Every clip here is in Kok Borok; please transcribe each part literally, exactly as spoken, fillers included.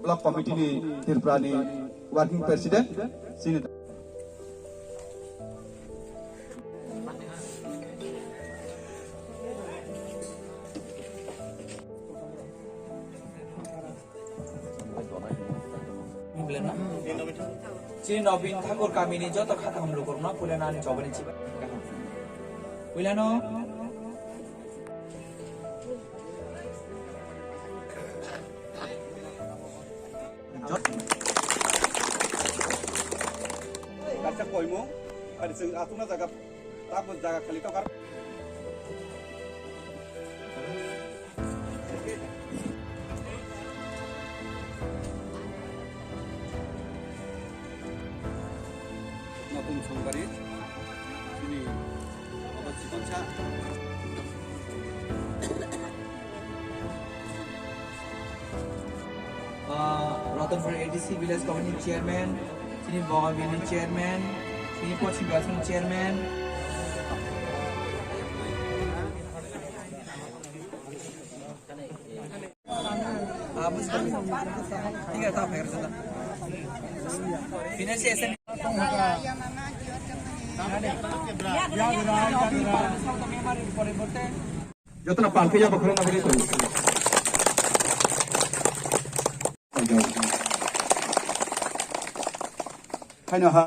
Block Committee ni Tripura ni Working President, chini Chini Nobin Thakur kamini joto kha kaham lukurokno puilano ani chobani chibai. Puilano. Kaisa koimung, ari chwng aswkna jaga, tabuk jaga khali tokar. Notun Songkari, chini obo chikonsa. Ah, Ratanpur A D C Village Committee Chairman, chini Bogabini Chairman, chini Pochim Biasni Chairman. Jotono pangkhe ya bokhorok nagari tong. Haino ha.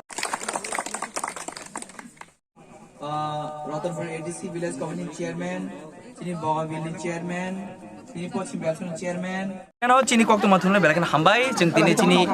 Ah, Ratanpur A D C Village Committee Chairman, chini Bogabili Chairman, chini Pochim Biasni Chairman. Ano chini koktwma thumno belai kheno hambai, chwng tini chini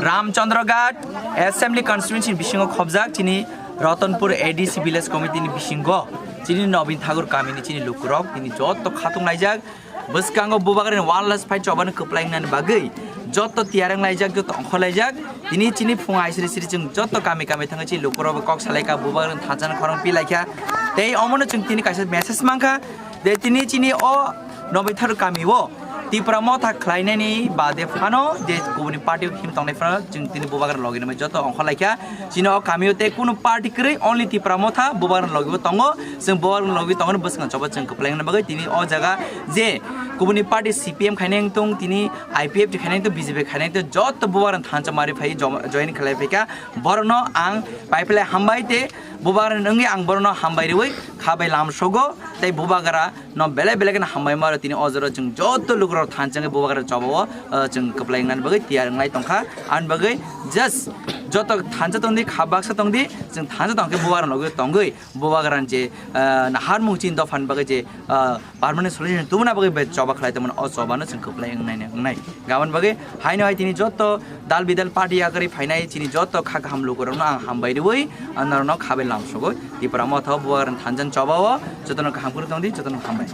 Ramchandra Ghat Assembly Constituency bisingo khobjak chini Ratanpur A D C Village Committee ni bisingo chini Nobin Thakur kamini chini lukurok tini joto khatung laijak. Bwskango Bubagrani One Last Fight chobani kwplai wngnani bagwi joto tiyar wnglaijak, joto ongkhorlaijak. Tini chini phung aisiri siri chwng joto kami kami thangwi chini lukurokbo kok salaikha, Bubagrani thansa khorang pilaikha. Tei omono chwng tini kaisa message mankha je tini chini o Nobin Thakur kamio Tipra Motha khlainani bade phano je kubuni party o him tongnai phano chwng tini Bubagrani logi nangmai joto ongkhorlaikha. Chini o kamio tei kunu party kwrwi, only Tipra Motha Bubagrani logi o tongo. Chwng Bubagrani logi tongmani bwskango choba chwng kwplai wngna bagwi tini o jaga je kubuni party C P M khainai wngtong, tini I P F T khainai wngtong, B J P khainai wngtong, joto Bubagrani thansa mari phai joma-, join khlai phaikha. Borokno ang pai phlai hambai tei Bubagrani wngwi ang borokno hambai rwi kha bai lam sogo tei Bubagra no belai belai kheno hambai maro tini o jora chwng joto lukurok thansa wngwi Bubagra choba o, ah, chwng kwplai wngnani bagwi tiyar wnglai tongkha. Ani bagwi just joto thansa tongdi, kha baksa tongdi, chwng thansa tongkhe Bubagra logi tongwi Bubagrani je, ah, naharmung chini dophani bagwi je, ah, permanent solution tubuna bagwi bai choba khlai tongmani, o chobano chwng kwplai wngnai wngnai. Gabon bagwi haino hai tini joto dal bidal party yakarwi phainai chini joto kha kaham lukurokno ang hambai rwi, ah, norokno kha bai lam sogwi Tipra Motha o Bubagrani thansa choba o jotono kaham kwrwi tongdi, jotono hambai.